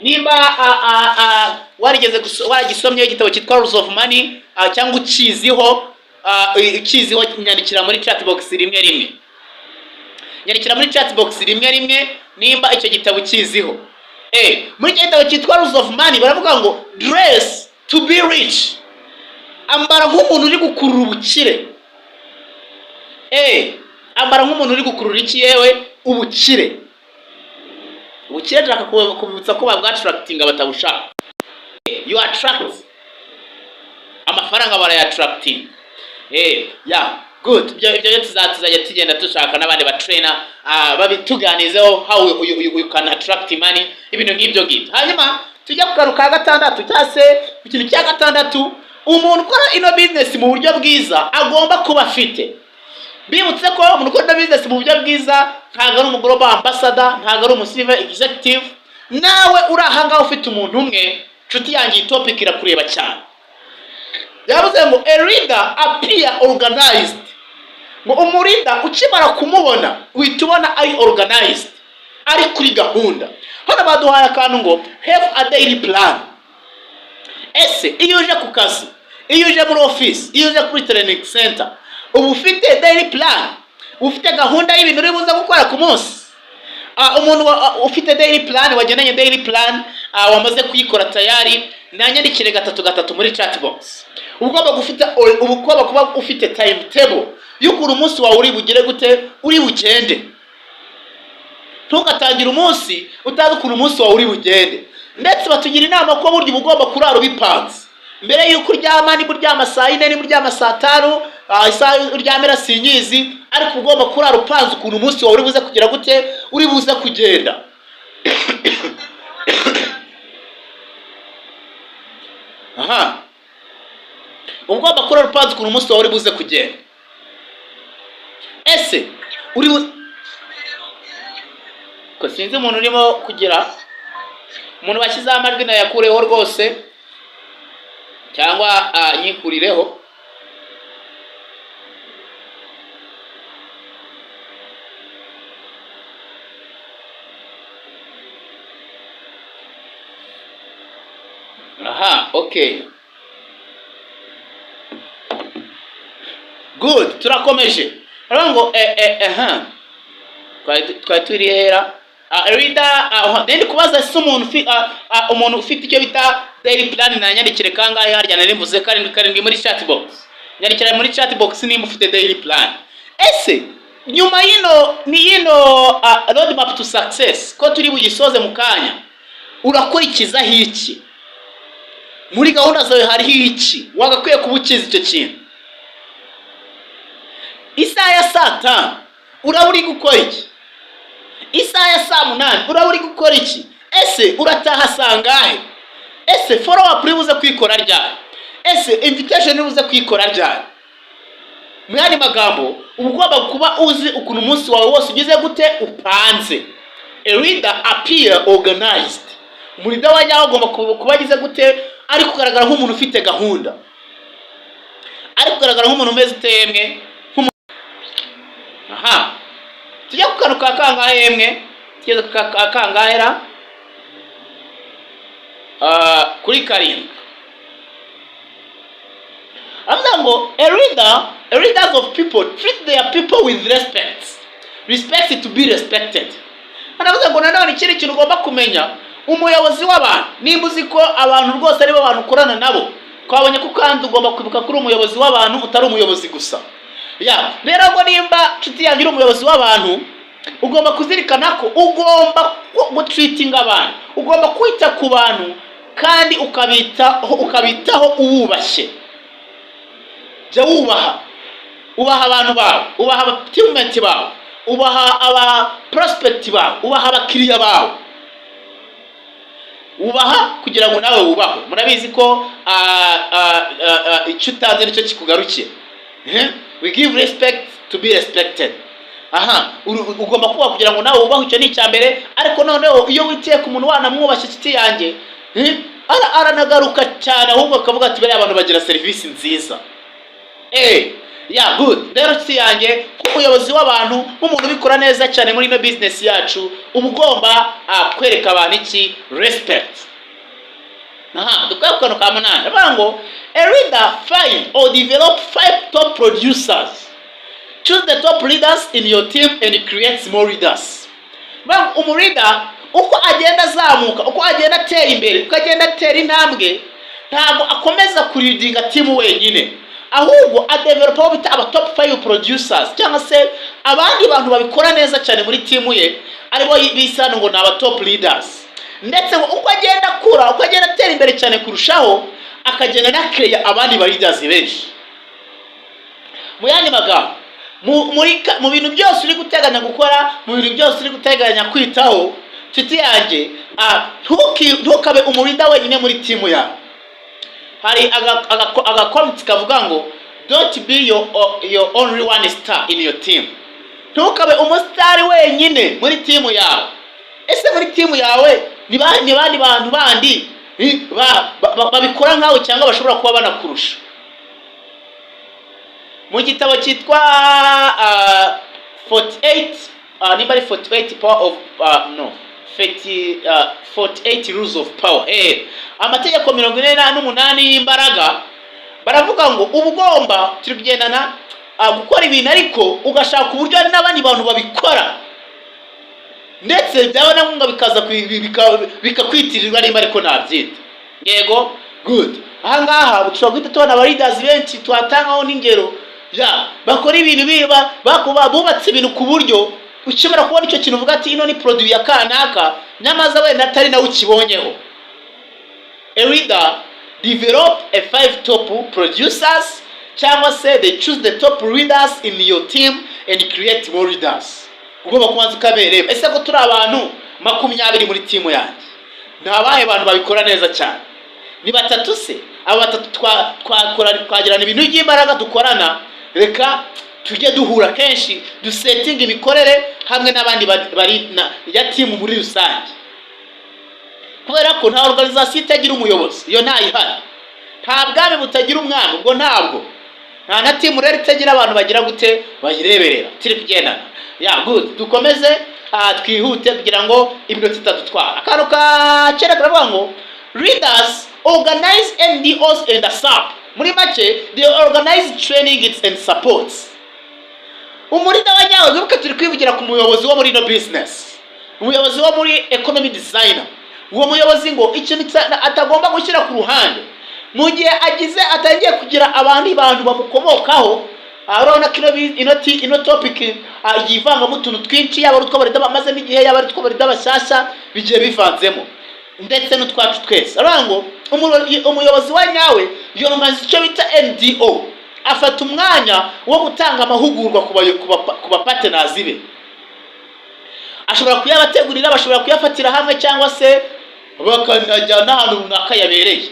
Nimba warigeze waragisomye igitabo cyitwa Rules of Money, cyangwa ukiziho, nyandikira muri chat box rimwe rimwe. Nyandikira muri chat box rimwe rimwe nimba icyo gitabo ukiziho. Muri icyo gitabo cyitwa Rules of Money baravuga ngo "Dress to be rich", ambara nk'umuntu uri gukurura ubukire. Ambara nk'umuntu uri gukurura iki? Yewe, ubukire. Ubukire, ndashaka kubibutsa ko babwattractinga batabushaka. You attract amafaranga, barayattracting. Yeah, good. Ibyo tuzajya tugenda dushaka n'abandi ba trainer babituganizeho how you can attract money, ibintu nk'ibyo ngibyo. Hanyuma tujya ku kantu ka gatandatu, cyangwa se ku kintu cya gatandatu umuntu ukora ino business mu buryo bwiza agomba kuba afite. Bibutse ko umuntu ukora ino business mu buryo bwiza ntabwo ari umuglobal ambassador, ntabwo ari umusilver executive. Nawe uri ahangaha ufite umuntu umwe, nshuti yanjye, iyi topic irakureba cyane. Yavuze ngo "A leader appear organized", ngo umuleader ukimara kumubona uhita ubona ari organized, ari kuri gahunda. Hano baduhaye akantu ngo "Have a daily plan". Ese iyo uje ku kazi, iyo uje muri office, iyo uje kuri training center, uba ufite daily plan? Ufite gahunda y'ibintu uri buze gukora ku munsi? Umuntu ufite daily plan, wagendanye daily plan, wamaze kuyikora tayari, nanyandikire gatatu gatatu muri chat box. Uba ugomba kuba ufite timetable y'ukuntu umunsi wawe uri bugire gute, uri bugende. Ntugatangire umunsi utazi ukuntu umunsi wawe uri bugende. Ndetse batugira inama ko burya uba ugomba kurara ubipanze mbere y'uko uryama. Niba uryama saa 4, niba uryama saa 5, isaha uryamira sinyizi, ariko uba ugomba kurara upanze ukuntu umunsi wawe uri buze kugira gute, uri buze kugenda. Aha uba ugomba kurara upanze ukuntu umunsi wawe uri buze kugenda. Ese uri bu ko sinzi umuntu urimo kugira, umuntu washyizeho amajwi nayakureho rwose, cyangwa nyikurireho. Aha, okay, good, turakomeje. Haravuga ngo aha twari turi hera. Leader, ndi kubaza ese umuntu ufite icyo bita daily plan nanyandikire kangahe? Harya nari mvuze karindwi karindwi muri chat box. Nyandikira muri chat box nimba ufite daily plan. Ese nyuma y'ino ni yino road map to success, ko turi bugisoze mu kanya, urakurikizaho iki muri gahunda zawe? Hariho iki wagakwiye kuba ukizi icyo kintu? Isaha ya saa 5 uraba uri gukora iki? Isaha ya saa 8 uraba uri gukora iki? Ese urataha saa ngahe? Ese follow up uri buze kwikora ryari? Ese invitation uri buze kwikora ryari? Mu yandi magambo, uba ugomba kuba uzi ukuntu umunsi wawe wose ugize gute, upanze. A leader appear organized. Umuleader wa nyawe agomba kuba agize gute? Ari kugaragara nk'umuntu ufite gahunda, ari kugaragara nk'umuntu umeze utemwe. Aha tujya ku kantu ka kangahe yemwe? Tugeze ku ka kangahe ra? Kuri karindwi. Aravuga ngo a leaders of people treat their people with respect, respect to be respected". Aravuga ngo nanone ikindi kintu ugomba kumenya, umuyobozi w'abantu, nimba uzi ko abantu rwose aribo bantu ukorana nabo, twabonye ko kandi ugomba kwibuka ko uri umuyobozi w'abantu, utari umuyobozi gusa. Ya rero ngo nimba, nshuti yanjye, uri umuyobozi w'abantu, ugomba kuzirikana ko ugomba gutreatinga abantu, ugomba kwita ku bantu kandi ukabitaho uwubashye. Jya wubaha, ubaha abantu bawe, ubaha abateammate bawe, ubaha aba prospect bawe, ubaha abakiriya bawe. Ubaha kugira ngo nawe wubahwe. Murabizi ko icyo utanze nicyo kikugarukira. We give respect to be respected. Aha ugomba kubaha kugira ngo nawe wubahwe, icyo ni icya mbere. Ariko noneho iyo witiye ku muntu wanamwubashye, inshuti yanjye, aranagaruka cyane, ahubwo akavuga ati: "Bariya abantu bagira serivisi nziza." Yeah, good. Rero nshuti yanjye, nk'umuyobozi w'abantu, nk'umuntu ubikora neza cyane muri ino business yacu, uba ugomba kwereka abantu iki? Respect. Aha dukwiye ku kantu ka munani, aravuga ngo a leader find or develop five top producers. Choose the top leaders in your team and create more leaders. Bavuga ngo umuleader uko agenda azamuka, uko agenda atera imbere, uko agenda atera intambwe, ntabwo akomeza kuleadinga team wenyine, ahubwo adevelopa abo bita aba top five producers, cyangwa se abandi bantu babikora neza cyane muri team ye, aribo bisa ngo ni aba top leaders. Ndetse ngo uko agenda akura, uko agenda atera imbere cyane kurushaho, akagenda anacreate abandi ba leaders benshi. Mu yandi magambo, mu bintu byose uri guteganya gukora, mu bintu byose uri guteganya kwitaho, nshuti yanjye, ntukabe umuleader wenyine muri team yawe. Hari agakomiti kavuga ngo "Don't be your only one star in your team." Ntukabe umusitari wenyine muri team yawe. Ese muri team yawe ni bandi bantu bandi babikora nkawe cyangwa bashobora kuba banakurusha? Mu gitabo cyitwa 48, nimba ari 48 power of, no, 30, 48 Rules of Power, amategeko 48 y'imbaraga, baravuga ngo uba ugomba, turi kugendana, gukora ibintu ariko ugashaka uburyo hari n'abandi bantu babikora, ndetse byaba na ngombwa bikaza bikakwitirirwa, nimba ariko nabyita. Yego, good. Ahangaha dushobora guhita tubona aba leaders benshi twatangaho n'ingero ya bakora ibintu biba bakuba bubatse ibintu ku buryo ukimara kubona icyo kintu uvuga ati "Ino ni produit ya kanaka", nyamaza wenda atari nawe ukibonyeho. A leader develop a five top producers, cyangwa se they choose the top leaders in your team and create more leaders. Ugomba kubanza ukabereba: ese ko turi abantu 20 muri team yanjye, ni abahe bantu babikora neza cyane? Ni batatu se? Abo batatu twakora, twagirana ibintu by'imbaraga dukorana. Reka tujye duhura kenshi, dusettinga imikorere hamwe n'abandi bari ya team muri rusange, kubera ko nta organization itagira umuyobozi, iyo ntayihari. Nta bwami butagira umwami, ubwo ntabwo. Nta na team rero itagira abantu bagira gute? Bayireberera. Turi kugendana? Yeah, good. Dukomeze, twihute kugira ngo iminota itadutwara. Akantu ka kera karavuga ngo leaders organize NDOs and ASAP. Muri make, they organize training and supports. Umuleader wa nyawe, wibuke turi kwivugira ku muyobozi wo muri ino business, umuyobozi wo muri Economy Designer. Uwo muyobozi ngo ikintu atagomba gushyira ku ruhande mu gihe agize atangiye kugira abandi bantu bamukomokaho. Urabona ko ino topic yivangamo utuntu twinshi, yaba ari utwo baleader bamazemo igihe, yaba ari utwo baleader bashyashya, bigiye bivanzemo, ndetse n'utwacu twese. Aravuga ngo umuyobozi wa nyawe yorganiza icyo bita NDO, afata umwanya wo gutanga amahugurwa ku bapartners be. Ashobora kuyabategurira, bashobora kuyafatira hamwe, cyangwa se bakanajya n'ahantu runaka yabereye.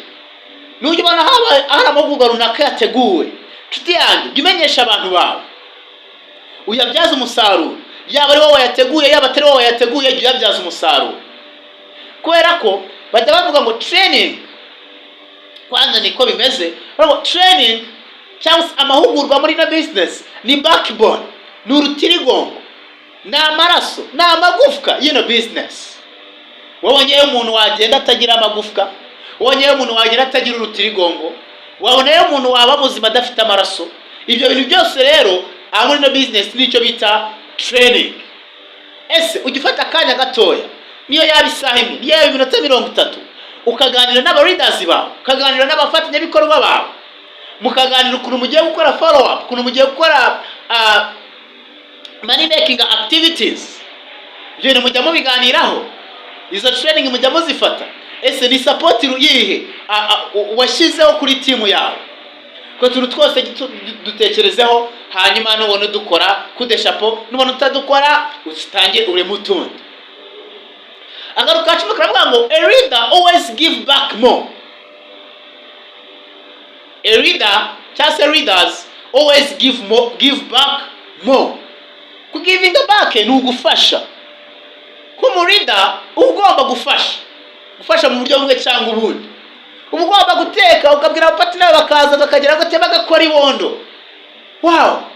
Nujya ubona haba hari amahugurwa runaka yateguwe, nshuti yanjye, jya umenyesha abantu bawe, uyabyaze umusaruro. Yaba ari wowe wayateguye, yaba atari wowe wayateguye, jya uyabyaza umusaruro, kubera ko bajya bavuga ngo training, kwanza niko bimeze, bavuga ngo training cyangwa se amahugurwa muri ino business ni backbone, ni urutirigongo, ni amaraso, ni amagufwa y'ino business. Wabonyeyo umuntu wagenda atagira amagufwa? Wabonyeyo umuntu wagenda atagira urutirigongo? Wabonayo umuntu waba muzima adafite amaraso? Ibyo bintu byose rero aha muri ino business nicyo bita training. Ese ujya ufata akanya gatoya, niyo yaba isaha imwe, niyo yaba iminota 30, ukaganira n'aba leaders bawe, ukaganira n'abafatanyabikorwa bawe, mukaganira ukuntu mugiye gukora follow up, ukuntu mugiye gukora money making activities? Ibyo bintu mujya mubiganiraho? Izo training mujya muzifata? Ese ni support yihe washyizeho kuri team yawe? Ko tuntu twose dutekerezeho, hanyuma nubona udukora kudeshapo, nubona utadukora utange ureme utundi. Agaruka cumi karavuga ngo a leader always give back more. A leader cyangwa se leaders always give more, give back more. Kugivinga back ni ugufasha. Nk'umuleader uba ugomba gufasha, gufasha mu buryo bumwe cyangwa ubundi. Uba ugomba guteka, ukabwira abapartner bakaza bakagera gute, bagakora ibondo. Wow,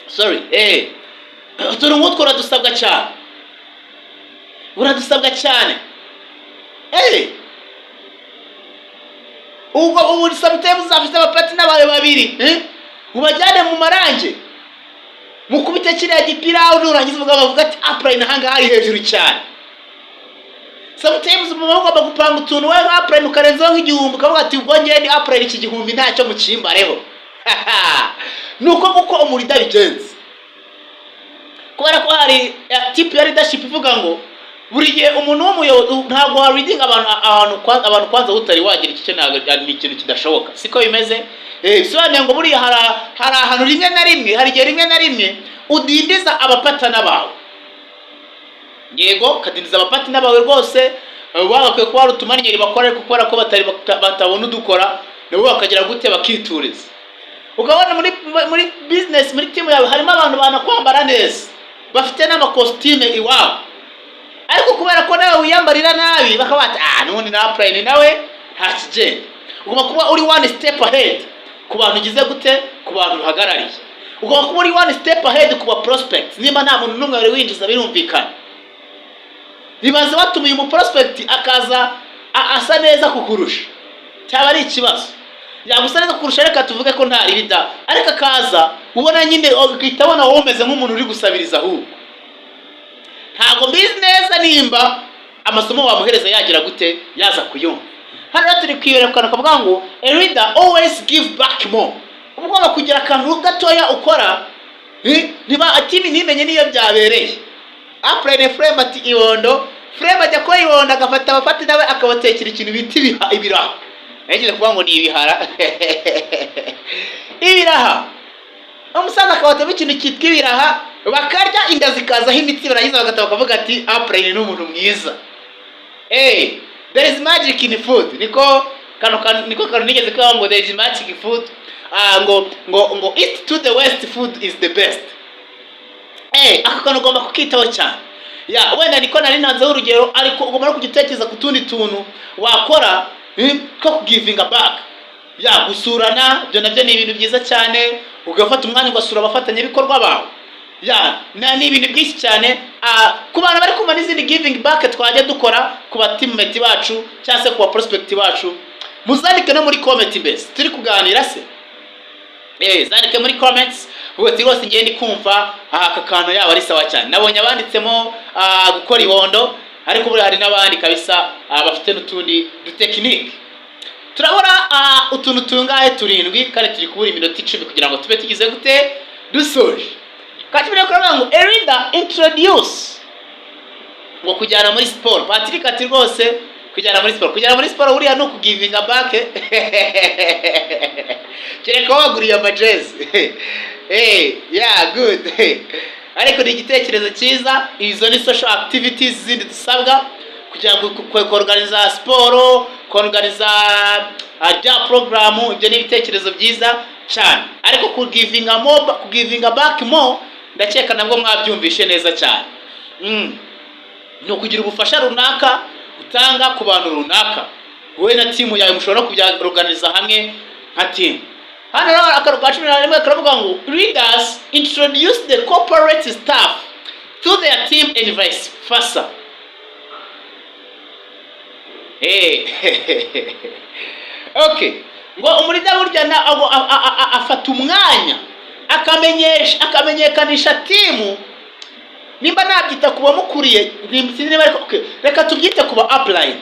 sorry. Utuntu nk'utwo uradusabwa cyane, uradusabwa cyane. Ubwo ubu sometimes uzafite abapartner bawe babiri, eh? Ubajyane mu marange, mukubite kiriya gipira, nurangiza uvuga, bavuga ati: "Upline ahangaha ari hejuru cyane." Sometimes muba mugomba gupanga utuntu, wowe nka upline ukarenzaho nk'igihumbi, ukavuga ati: "Ubwo ngewe ni upline, iki gihumbi ntacyo mukimbareho." Ni uko nguko umuleader bigenza, kubera ko hari type ya leadership ivuga ngo buri gihe umuntu w'umuyobozi ntabwo waleadinga abantu ahantu abantu kwanza utari wagira iki cyo, ntabwo ni ikintu kidashoboka, siko bimeze. Bisobanuye ngo buriya hari ahantu rimwe na rimwe, hari igihe rimwe na rimwe udindiza abapartner bawe. Yego, ukadindiza abapartner bawe rwose. Bagakwiye kuba hari utumanyeri bakora, ariko kubera ko batari batabona udukora, nabo bakagira gute? Bakituriza. Ukabona muri business, muri team yawe harimo abantu banakwambara neza, bafite n'amakositime iwabo, ariko kubera ko nawe wiyambarira nabi, bakaba bati: "Ah, n'ubundi na upline nawe nta kigenda." Ugomba kuba uri one step ahead ku bantu ugize gute? Ku bantu uhagarariye. Ugomba kuba uri one step ahead ku ba prospects, nimba nta muntu n'umwe wari winjiza. Birumvikana, bibaza batumiye umu prospect akaza asa neza kukurusha, cyaba ari ikibazo. Yagusa neza kukurusha, reka tuvuge ko nta ribida, ariko akaza ubona nyine ugahita ubona wowe umeze nk'umuntu uri gusabiriza. Ahubwo ntabwo mbizi neza nimba amasomo wamuhereza yagira gute? Yaza kuyumva. Hano rero turi kwiyerekana, kavuga ngo a leader always give back more. Uba ugomba kugira akantu gatoya ukora, niba team ntimenye niyo byabereye. Upline Frame ati ibondo, Frame ajya kuba ibondo, agafata abafati nawe akabatekera ikintu bita ibiraha. Yagize kuvuga ngo ni ibihara, ibiraha. Umusaza akabatamo ikintu cyitwa ibiraha, bakarya inda zikazaho imitsi, barangiza bagataha bakavuga ati: "Upline ni umuntu mwiza." Hey, there is magic in food. Niko kano niko kano nigeze kuvuga ngo there is magic in food. Ah, ngo east to the west, food is the best. Eh, aka kantu ugomba kukitaho cyane. Ya, wenda niko nari ntanzeho urugero, ariko ugomba no kujya utekereza ku tundi tuntu wakora, two kugivinga back. Ya, gusurana, ibyo nabyo ni ibintu byiza cyane, ugafata umwanya ugasura abafatanyabikorwa bawe. Ya, ni ibintu byinshi cyane. Ah, ku bantu bari kumva n'izindi giving back twajya dukora ku ba teammate bacu cyangwa se ku ba prospect bacu, muzandike no muri comment. Mbese turi kuganira se? Zandike muri comments, uvuga ati: "Rwose ngiye ndi kumva aka kantu yaba ari sawa cyane." Nabonye abanditsemo gukora ibondo, ariko buriya hari n'abandi kabisa bafite n'utundi dutekinike. Turabona utuntu tungahe? Turindwi, kandi turi kubura iminota 10 kugira ngo tube tugize gute? Dusoje. Kandi turi kuvuga ngo a leader introduce, ngo kujyana muri siporo. Patrick ati: "Rwose kujyana muri siporo." Kujyana muri siporo buriya ni ukugivinga back, kereka waguriye amajezi. Hey, yeah, good. Ariko ni igitekerezo cyiza. Izo ni social activities zindi dusabwa kugira ngo kuorganiza siporo, kuorganiza rya porogaramu. Ibyo ni ibitekerezo byiza cyane, ariko kugivinga more, kugivinga back more, ndakeka nabwo mwabyumvishe neza cyane. Ni ukugira ubufasha runaka utanga ku bantu runaka. Wowe na team yawe mushobora no kubyorganiza hamwe nka team. Hano rero akaru ka 11 karavuga ngo leaders introduce the corporate staff to their team and vice versa. Okay, ngo umuleader burya na afata umwanya akamenyesha, akamenyekanisha team, nimba nabyita ku bamukuriye, sinzi niba ariko, okay, reka tubyite ku ba upline.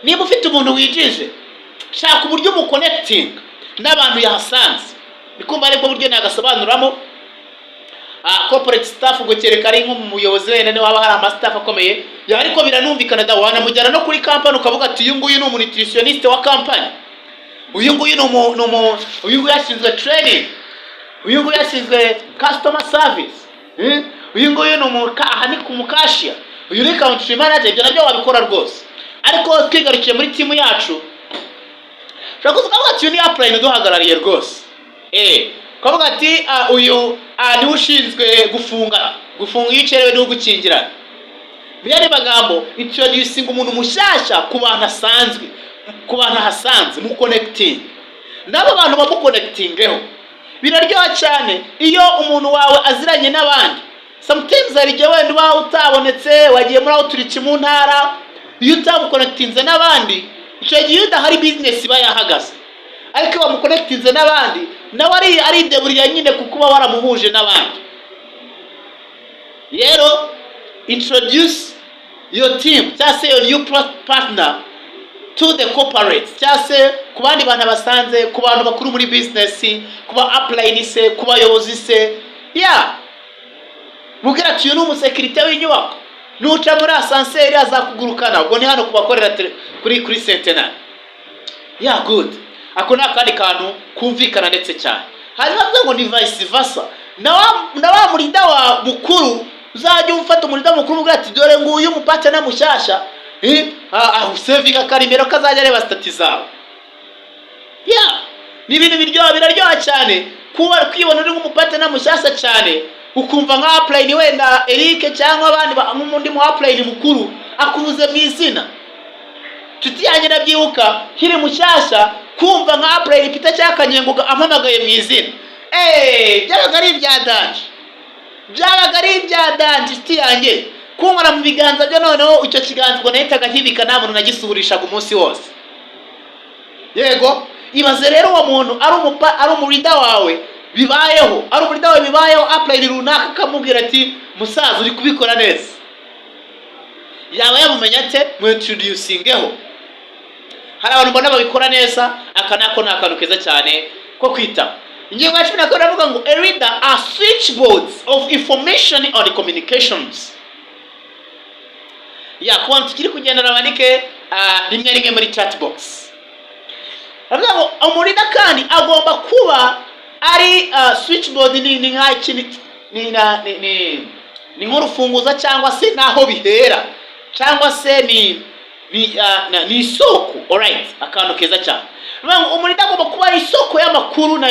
Niba ufite umuntu winjije, shaka uburyo umuconnectinga n'abantu yahasanze. Ndikumva aribwo buryo nagasobanuramo. Corporate staff, ubwo kereka ari nk'umuyobozi wenda niba haba hari amastaff akomeye ya, ariko biranumvikana da, wanamujyana no kuri company, ukavuga ati: "Uyu nguyu ni umunutritioniste wa company, uyu nguyu ni umu uyu nguyu yashinzwe training, uyu nguyu yashinzwe customer service, eh? Uyu nguyu ni umu aha ni ku mucashier, uyu ni country manager." Ibyo nabyo wabikora rwose, ariko twigarukiye muri team yacu, ushobora kuza ukavuga ati: "Uyu ni upline uduhagarariye rwose." Ukavuga ati: "Uyu niwe ushinzwe gufunga, gufunga iyo ukerewe niwe ugukingirana." Mu yandi magambo, introducing umuntu mushyashya ku bantu asanzwe, ku bantu ahasanze, mu connecting n'abo bantu, bamuconnectingeho. Biraryoha cyane iyo umuntu wawe aziranye n'abandi. Sometimes hari igihe wenda uba utabonetse, wagiye muri outreach mu ntara. Iyo utamuconnectinze n'abandi, icyo gihe iyo udahari business iba yahagaze. Ariko iyo wamuconnectinze n'abandi, nawe arideburira nyine, kuko uba waramuhuje n'abandi. Rero introduce your team cyangwa se your new partner to the corporate, cyangwa se ku bandi bantu basanze, ku bantu bakuru muri business, ku ba upline se, ku bayobozi se. Ya mubwira ati: "Uyu ni umusekirite w'inyubako, nuca muri ascenseur azakugurukana." Ubwo ni hano ku bakorera kuri Centenary. Ya, good. Ako ni akandi kantu kumvikana ndetse cyane. Hanyuma avuga ngo ni vice versa, na wa mu leader wa mukuru, uzajya ufata umu leader mukuru uvuga ati: "Dore nguyu umupartner mushyashya." Usavinga akarimero kazajya areba status zawe. Ya, ni ibintu biryoha, biraryoha cyane kuba kwibona uri nk'umupartner mushyashya cyane, ukumva nka upline wenda Eric cyangwa abandi nk'undi mu upline mukuru akuvuze mu izina. Nshuti yanjye, ndabyibuka nkiri mushyashya, kumva nka upline Peter cyangwa Kanyenguga ampamagaye mu izina, byabaga ari ibya danger, byabaga ari ibya danger, nshuti yanjye. Kunkora mu biganza bye, noneho icyo kiganza ubwo nahitaga nkibika, nta muntu nagisuhurishaga umunsi wose. Yego, ibaze rero uwo muntu ari umu leader wawe bibayeho, ari umu leader wawe bibayeho, upline runaka akamubwira ati: "Musaza, uri kubikora neza." Yaba yamumenya ate? Mu-introducingeho. Hari abantu mbona babikora neza. Aka nako ni akantu keza cyane ko kwitaho. Ingingo ya 12 iravuga ngo a leader are switchboards of information on communications. Ya, ku bantu tukiri kugendana, bandike rimwe rimwe muri chat box. Aravuga ngo umu leader kandi agomba kuba ari switchboard. Ni nka iki? Ni nk'urufunguzo, cyangwa se n'aho bihera, cyangwa se ni isoko. Alright, akantu keza cyane. Bivuga ngo umu leader agomba kuba ari isoko y'amakuru na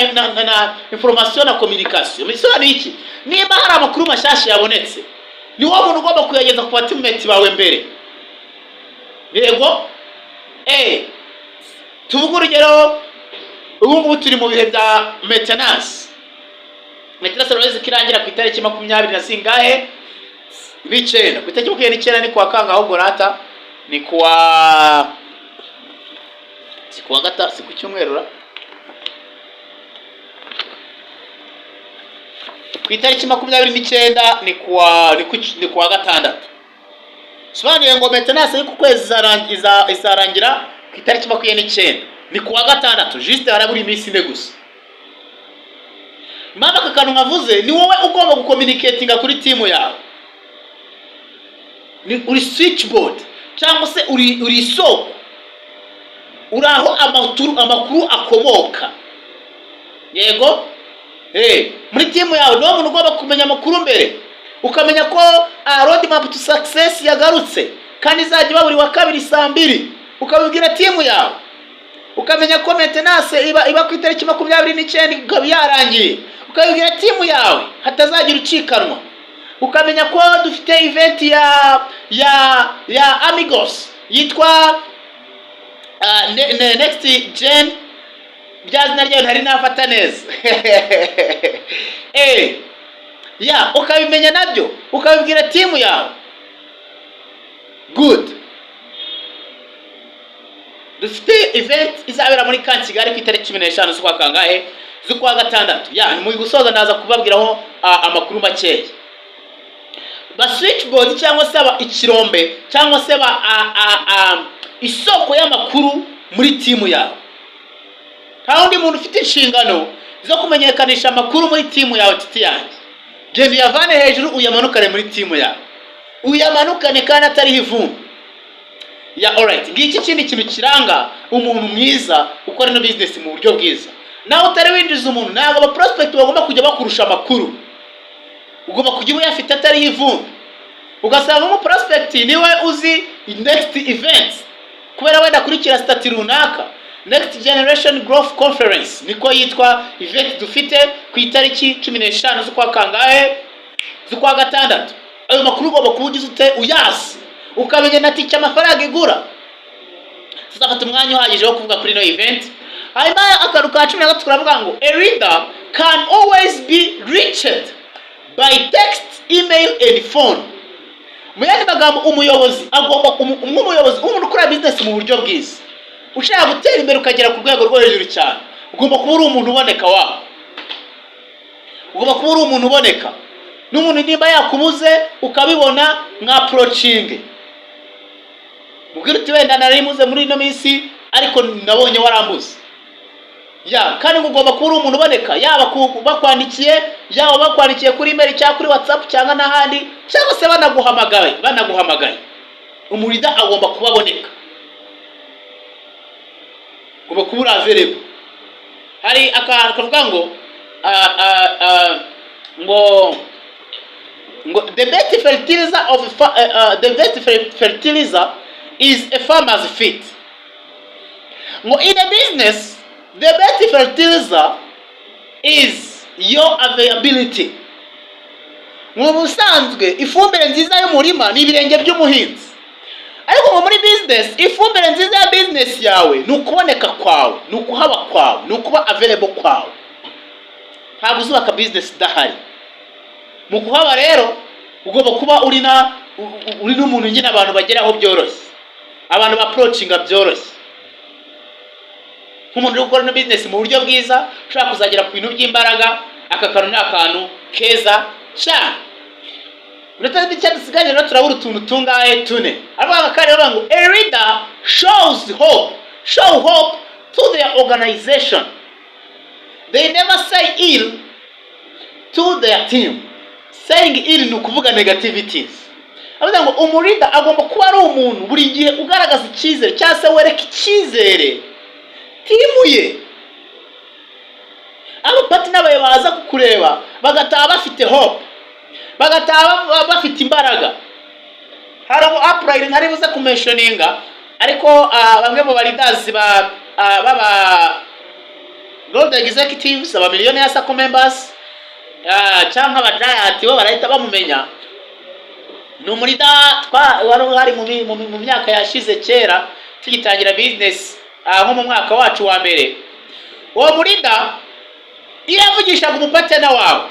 information na communication. Bisobanuye iki? Niba hari amakuru mashyashya yabonetse, ni wowe muntu ugomba kuyageza ku bateammates bawe mbere. Yego, tuvuge urugero, ubu ngubu turi mu bihe bya maintenance. Maintenance urabizi ko irangira ku itariki makumyabiri na zingahe? N'icyenda. Ku itariki 29 ni kuwa kangahe? Ahubwo rata ni kuwa, si kuwa gatanu, si ku cyumweru ra? Ku itariki 29 ni kuwa gatandatu. Sobanuye ngo maintenance yo ku kwezi izarangira ku itariki 29, ni kuwa gatandatu. Juste harabura iminsi 4 gusa. Impamvu aka kantu nkavuze, ni wowe ugomba gucommunicatinga kuri team yawe. Ni uri switchboard, cyangwa se uri isoko, uri aho amakuru akomoka. Yego, muri team yawe niwo muntu ugomba kumenya amakuru mbere, ukamenya ko road map to success yagarutse kandi izajya iba buri wa kabiri saa 2, ukabibwira team yawe. Ukamenya ko maintenance iba ku itariki 29, ikaba yarangiye, ukabibwira team yawe, hatazagira ucikanwa. Ukamenya ko dufite event ya Amigos yitwa next gen, rya zina ryayo ntari nafata neza. Ya, ukabimenya nabyo, ukabibwira team yawe. Good. Dufite event izabera muri Camp Kigali ku itariki 15 z'ukwa kangahe? Z'ukwa gatandatu. Ya, ni mu gusoza, ndaza kubabwiraho amakuru makeya. Ba switchboard, cyangwa se aba ikirombe, cyangwa se ba isoko y'amakuru muri team yawe. Nta wundi muntu ufite inshingano zo kumenyekanisha amakuru muri team yawe. Titi yanjye, genda uyavane hejuru, uyamanukane muri team yawe, uyamanukane kandi atariho ivumbi. Ya, alright. Ngiki ikindi kintu kiranga umuntu mwiza ukora ino business mu buryo bwiza. Nawe utari winjiza umuntu, ntabwo aba prospect bagomba kujya bakurusha amakuru. Ugomba kujya uyafite atariho ivumbi. Ugasanga umu prospect niwe uzi next event, kubera wenda akurikira status runaka. Next Generation Growth Conference niko yitwa, event dufite ku itariki 15 z'ukwa kangahe? Z'ukwa gatandatu. Ayo makuru ugomba kuba ugize ute? Uyazi. Ukamenya na tike amafaranga igura. Tuzafata umwanya uhagije wo kuvuga kuri ino event. Hanyuma akantu ka 13 turavuga ngo a leader can always be reached by text, email and phone. Mu yandi magambo, umuyobozi agomba, nk'umuyobozi, umuntu ukora business mu buryo bwiza, ushaka gutera imbere ukagera ku rwego rwo hejuru cyane, ugomba kuba uri umuntu uboneka wawe, ugomba kuba uri umuntu uboneka. N'umuntu nimba yakubuze ukabibona, mwa approachinge, mubwire uti: "Wenda nari muze muri ino minsi, ariko nabonye warambuze." Ya kandi ngo ugomba kuba uri umuntu uboneka, yaba bakwandikiye, yaba bakwandikiye kuri email cyangwa kuri WhatsApp cyangwa n'ahandi, cyangwa se banaguhamagaye. Umu leader agomba kuba aboneka, ugomba kuba uri available. Hari akantu kavuga ngo ngo the best fertilizer is a farmer's feet. Ngo in a business, the best fertilizer is your availability. Mu busanzwe ifumbire nziza y'umurima ni ibirenge by'umuhinzi, ariko ngo muri business ifumbire nziza ya business yawe ni ukuboneka kwawe, ni ukuhaba kwawe, ni ukuba available kwawe. Ntabwo uzubaka business idahari. Mu kuhaba rero, ugomba kuba uri n'umuntu nyine abantu bageraho byoroshye, abantu ba approachinga byoroshye. Nk'umuntu uri gukora ino business mu buryo bwiza, ushobora kuzagera ku bintu by'imbaraga, aka kantu ni akantu keza cyane. Uretse n'icyo dusigaye rero, turabura utuntu tungahe? Tune. Ariko aka kari rero ngo a leader shows hope, show hope to their organization. They never say ill to their team. Saying ill ni ukuvuga negativities. Avuga ngo umu leader agomba kuba ari umuntu buri gihe ugaragaza icyizere, cyangwa se wereka icyizere team ye. Aba partner bawe baza kukureba bagataha bafite hope, bagataha bafite imbaraga. Hari umu upline ntari buze ku mentioninga, ariko bamwe mu ba leaders ba baba gold executives, aba millionaire circle members cyangwa aba giant, bo barahita bamumenya. Ni umu leader wari uhari mu myaka yashize kera tugitangira business, nko mu mwaka wacu wa mbere. Uwo mu leader iyo yavugishaga umu partner wawe,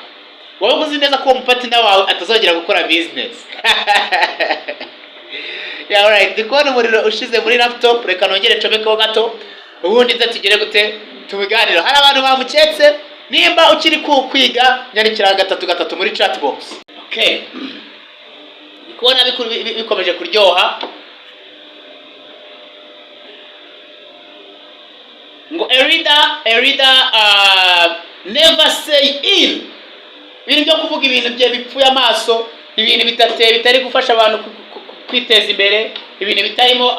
waba uzi neza ko uwo mu partner wawe atazongera gukora business. Yeah, alright. Ndi kubona umuriro ushize muri laptop, reka nongere ncomekeho gato, ubundi nze tugere gute tubiganiro. Hari abantu bamuketse. Nimba ukiri kwiga, nyandikira gatatu gatatu muri chat box. Okay, ndi kubona bikomeje kuryoha. Ngo a leader never say ill. Ibintu byo kuvuga ibintu bye bipfuye amaso, ibintu bitari gufasha abantu kwiteza imbere, ibintu bitarimo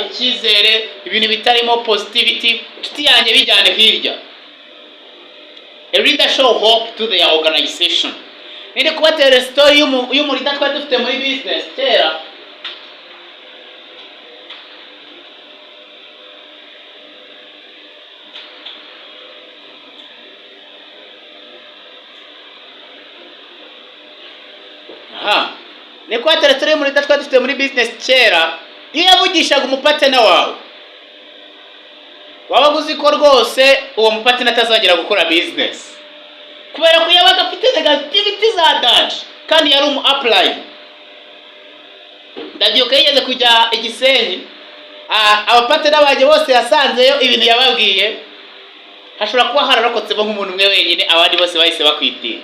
icyizere, ibintu bitarimo positivity, inshuti yanjye, bijyane hirya. A leader show hope to their organization. Niri kubatera story y'umu leader twari dufite muri business kera. Aha ni kubatera story y'umu leader twari dufite muri business kera. Iyo yavugishaga umu partner wawe, wabaga uzi ko rwose uwo mu partner atazongera gukora business, kubera ko yabaga afite negativity za danger, kandi yari umu upline. Ndabyibuka yigeze kujya i Gisenyi, aba partner banjye bose yasanzeyo, ibintu yababwiye hashobora kuba hararokotsemo nk'umuntu umwe wenyine, abandi bose bahise bakwitira.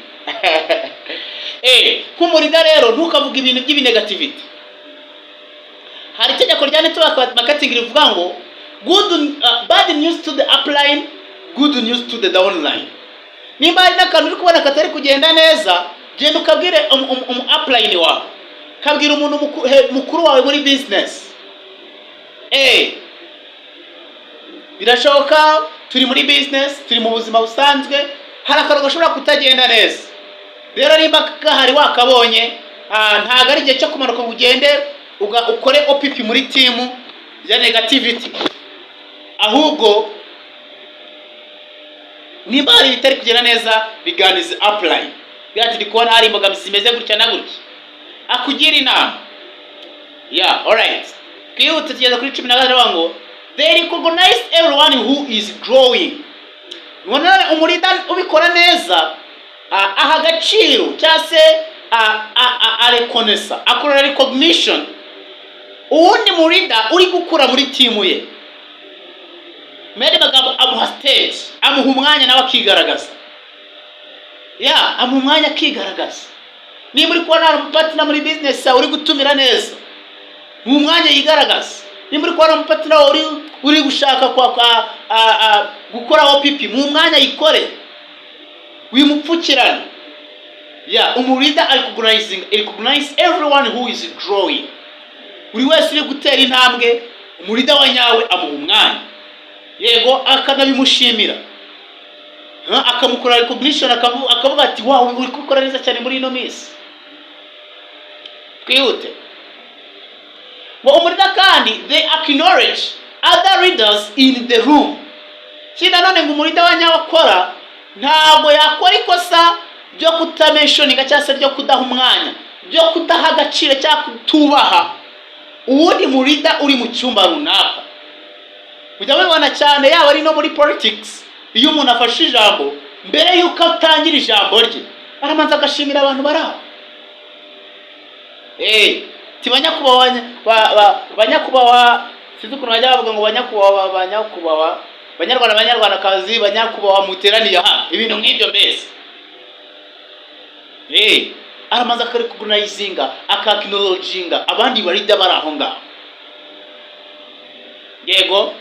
Nk'umu leader rero, ntukavuge ibintu by'ibi negativity. Hari itegeko rya network marketing rivuga ngo good bad news to the upline, good news to the downline. Nimba hari n'akantu uri kubona katari kugenda neza, genda ukabwire umu upline wawe, kabwira umuntu mukuru wawe muri business. Birashoboka, turi muri business, turi mu buzima busanzwe, hari akantu gashobora kutagenda neza. Rero nimba gahari wakabonye, ntabwo ari igihe cyo kumanuka ngo ugende ukore OPP muri team ya negativity. Ahubwo nimba hari ibitari kugenda neza, biganize upline. Ati: "Ndi kubona hari imbogamizi zimeze gutya na gutya." Akugira inama. Yeah, alright, twihute tugeze kuri 13. Bavuga ngo they recognize everyone who is growing. None umuleader ubikora neza aha agaciro cyangwa se arekonesa, akora recognition uwundi muleader uri gukura muri team ye. Mu yandi magambo, amuha stage, amuha umwanya nawe akigaragaza. Ya, amuha umwanya akigaragaza. Niba uri kubona hari umupartner muri business yawe uri gutumira neza, mu mwanya yigaragaza. Niba uri kubona umupartner wawe uri gushaka kwa gukora OPP, mu mwanya yikore, wimupfukirane. Ya, umuleader ari recognize everyone who is growing. Buri wese uri gutera intambwe, umuleader wa nyawe amuha umwanya, yego, akanabimushimira. Akamukora recognition, akavuga ati: "Wow, uri kubikora neza cyane muri ino minsi." Twihute. Ngo umuleader kandi, they acknowledge other leaders in the room. Ikindi nanone ngo umuleader wa nyawe akora, ntabwo yakora ikosa ryo kutamentioninga cyangwa se ryo kudaha umwanya, ryo kudaha agaciro cyangwa kutubaha uwundi muleader uri mu cyumba runaka. Mujya mubibona cyane, yaba ari no muri politics, iyo umuntu afashe ijambo, mbere y'uko atangira ijambo rye aramanza agashimira abantu bari aho. Ti banyakubahwa, banyakubahwa, sinzi ukuntu bajya bavuga ngo banyakubahwa, banyakubahwa banyarwanda, banyarwandakazi, banyakubahwa muteraniye aha, ibintu nk'ibyo mbese. Aramanza akarecognizinga, akacknowledginga abandi baleader bari aho ngaho. Yego,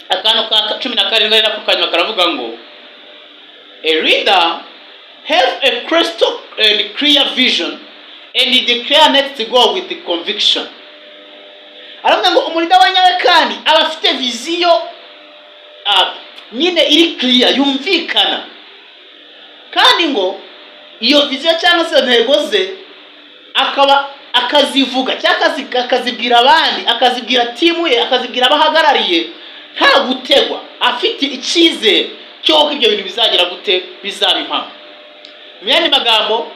akantu ka 17 ari nako kanyuma karavuga ngo a leader have a crystal and clear vision and declare next goal with the conviction. Aravuga ngo umuleader wa nyawe kandi aba afite vision nyine iri clear, yumvikana, kandi ngo iyo vision cyangwa se intego ze akaba akazivuga cyangwa akazibwira abandi, akazibwira team ye, akazibwira abo ahagarariye nta gutegwa, afite icyizere cy'uko ibyo bintu bizagira gute, bizaba impamo. Mu yandi magambo,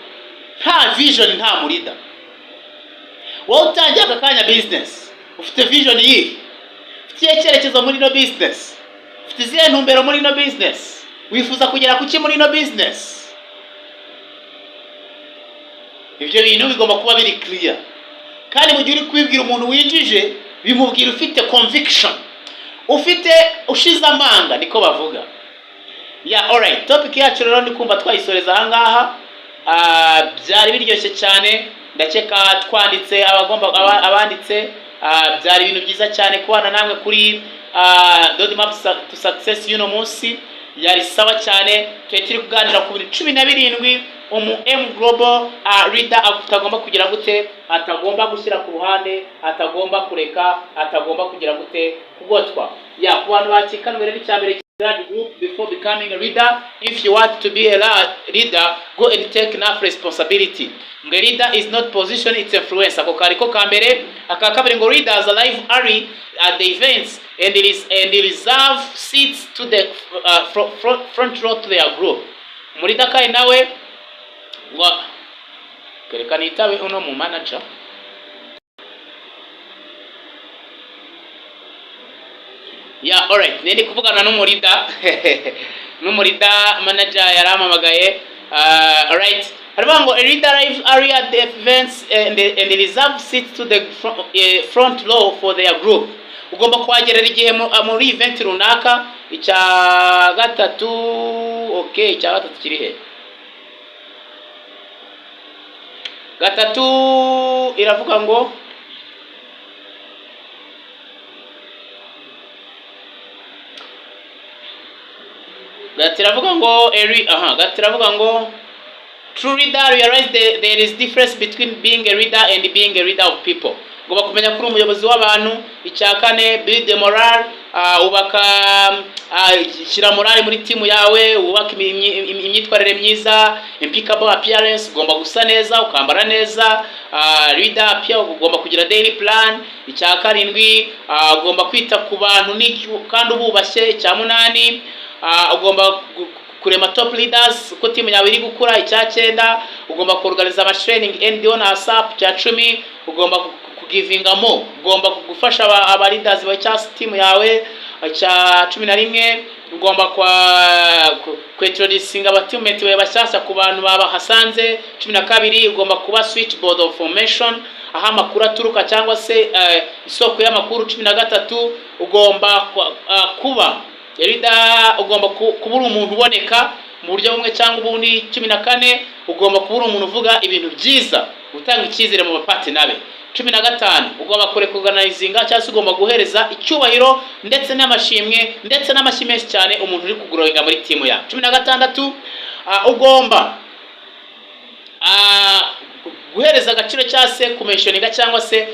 nta vision nta muleader. Wowe utangiye aka kanya business, ufite vision yihe? Ufite ikihe cyerekezo muri ino business? Ufite izihe ntumbero muri ino business? Wifuza kugera ku ki muri ino business? Ibyo bintu bigomba kuba biri clear, kandi mu gihe uri kubibwira umuntu winjije, bimubwira ufite conviction, ufite ushize amanga, niko bavuga. Ya, alright, topic yacu rero ndi kumva twayisoreza ahangaha. Byari biryoshye cyane, ndakeka twanditse abagomba abanditse. Byari ibintu byiza cyane kubana namwe kuri Roadmap to Success y'uno munsi. Yari sawa cyane. Turi kuganira ku bintu 17 umu M Global leader atagomba kugira gute, atagomba gushyira ku ruhande, atagomba kureka, atagomba kugira gute, kugotwa. Ya, ku bantu bakikanwe rero, icya mbere, that group before becoming a leader. If you want to be a leader, go and take enough responsibility. Ngo leader is not position, it's influence. Ako kari ko ka mbere. Aka kabiri ngo leaders arrive early at the events and reserve seats to the front row to their group. Umuleader kandi nawe ngo, kereka nitabe uno mu manager. Ya, alright, nindi kuvugana n'umuleader manager, yarampamagaye. Alright, haravuga ngo a leader arrives early at the events and reserve seats to the front row for their group. Ugomba kuhagerera igihe muri event runaka. Icya gatatu, okay, icya gatatu kiri he? Gatatu iravuga ngo, gatatu iravuga ngo eri, aha, gatatu iravuga ngo true leader realize there is difference between being a leader and being a leader of people. Ugomba kumenya ko uri umuyobozi w'abantu. Icya kane, build the morale, ubaka, shyira morale muri team yawe, wubaka imyitwarire myiza. Impeccable appearance, ugomba gusa neza, ukambara neza. Leader appear, ugomba kugira daily plan. Icya karindwi, ugomba kwita ku bantu kandi ububashye. Icya munani, ugomba kurema top leaders uko team yawe iri gukura. Icya cyenda Ugomba kuorganiza amatraining NDO na ASAP. Cya 10, ugomba kugivinga mo, ugomba gufasha aba leaders bawe cyangwa se team yawe. Cya 11, ugomba kwa kwintroducinga abateammate bawe bashyashya ku bantu babahasanze. 12, ugomba kuba switchboard of formation, aho amakuru aturuka cyangwa se isoko y'amakuru. 13, ugomba kuba leader, ugomba kuba uri umuntu uboneka mu buryo bumwe cyangwa ubundi. 14, ugomba kuba uri umuntu uvuga ibintu byiza, utanga icyizere mu bapartner be. 15, ugomba kurecognizinga cyangwa se ugomba guhereza icyubahiro ndetse n'amashimwe ndetse n'amashyi menshi cyane umuntu uri kugrowinga muri team yawe. 16, ugomba guhereza agaciro cyangwa se kumentioninga cyangwa se